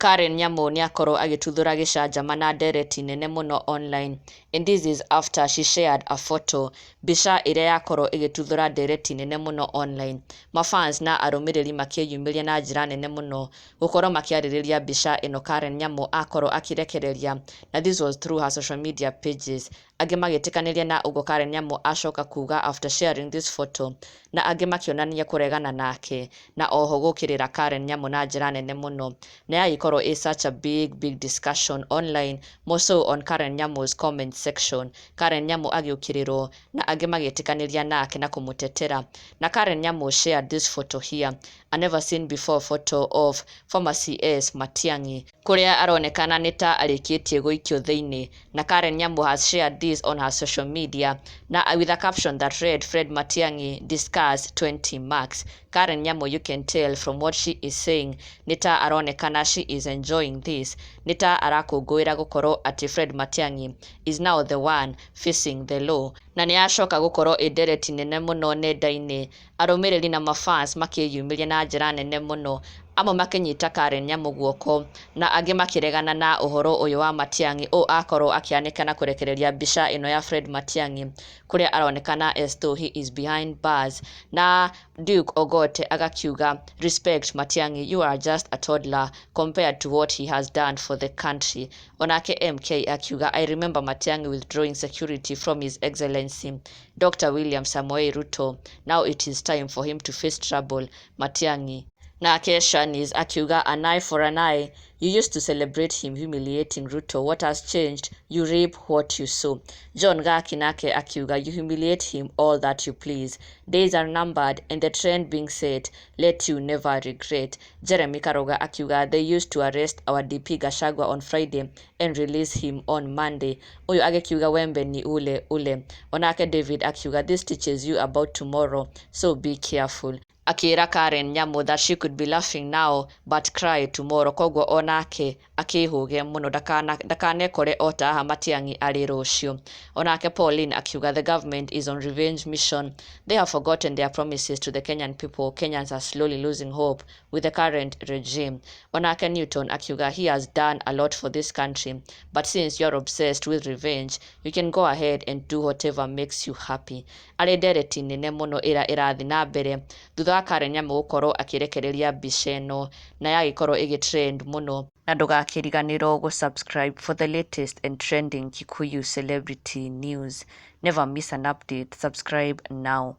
Karen Nyamu nĩakorwo agĩtuthũra gĩcanjama na ndereti nene mũno online, and this is after she shared a photo, mbica ĩrĩa yakorwo ĩgĩtuthũra ndereti nene mũno online. Mafans na arũmĩrĩri makĩyumĩria na njĩra nene mũno gũkorwo makĩarĩrĩria mbica ĩno Karen Nyamu akorwo akĩrekereria, na this was through her social media pages. Angĩ magĩtĩkanĩria na ũguo Karen Nyamu acoka kuga after sharing this photo, na angĩ makĩonania kũregana nake na oho gũkĩrĩra Karen Nyamu na njĩra nene mũno, na yagĩkorwo ĩ such a big big discussion online, more so on Karen Nyamu's comment section. Karen Nyamu agĩũkĩrĩrwo na angĩ magĩtĩkanĩria nake na kũmũtetera. Na Karen Nyamu shared this photo here, a never seen before photo of former CS Matiang'i, kũrĩa aronekana nĩ ta arĩkĩtie gũikio thĩinĩ. Na Karen Nyamu has shared this on her social media na with a caption that read, "Fred Matiang'i discuss 20 marks." Karen Nyamu, you can tell from what she is saying, nĩ ta aronekana she is enjoying this, nĩ ta arakũngũĩra gũkorwo atĩ Fred Matiang'i is now the one facing the law. Na nĩ acoka gũkorwo ĩ ndereti nene mũno nenda-inĩ, arũmĩrĩri na mafans makĩyumĩria na njĩra nene mũno, amwe makĩnyita Karen Nyamu guoko na angĩ makĩregana na ũhoro ũyũ wa Matiang'i, ũũ akorwo akĩanĩka na kũrekereria mbica ĩno ya Fred Matiang'i kũrĩa aronekana as though he is behind bars. Na Duke Ogote agakiuga, "Respect Matiang'i, you are just a toddler compared to what he has done for the country." Onake MK akiuga, "I remember Matiang'i withdrawing security from His Excellency Dr. William Samoei Ruto. Now it is time for him to face trouble, Matiang'i." Nake Shanis akiuga, "An eye for an eye. You used to celebrate him humiliating Ruto. What has changed? You reap what you sow." John Gaki nake akiuga, "You humiliate him all that you please. Days are numbered and the trend being set, let you never regret." Jeremy Karoga akiuga, "They used to arrest our DP Gachagua on Friday and release him on Monday." Ũyũ agĩkiuga, "Wembe ni ule ule." Onake David akiuga, "This teaches you about tomorrow, so be careful." Akĩra Karen Nyamu that she could be laughing now but cry tomorrow, koguo onake akĩhũge mũno ndakanekore o ta haha Matiang'i arĩ rũciũ. Onake Pauline akiuga, "The government is on revenge mission. They have forgotten their promises to the Kenyan people. Kenyans are slowly losing hope with the current regime." Onake Newton akiuga, "He has done a lot for this country, but since you are obsessed with revenge, you can go ahead and do whatever makes you happy." Arĩ ndereti nene mũno ĩrĩa ĩrathiĩ na mbere thutha wa Karen Nyamu gũkorwo akĩrekereria mbica ĩno na yagĩkorwo ĩgĩtrend mũno. Na ndũgakĩriganĩrwo gũ-subscribe for the latest and trending Kikuyu celebrity news. Never miss an update. Subscribe now.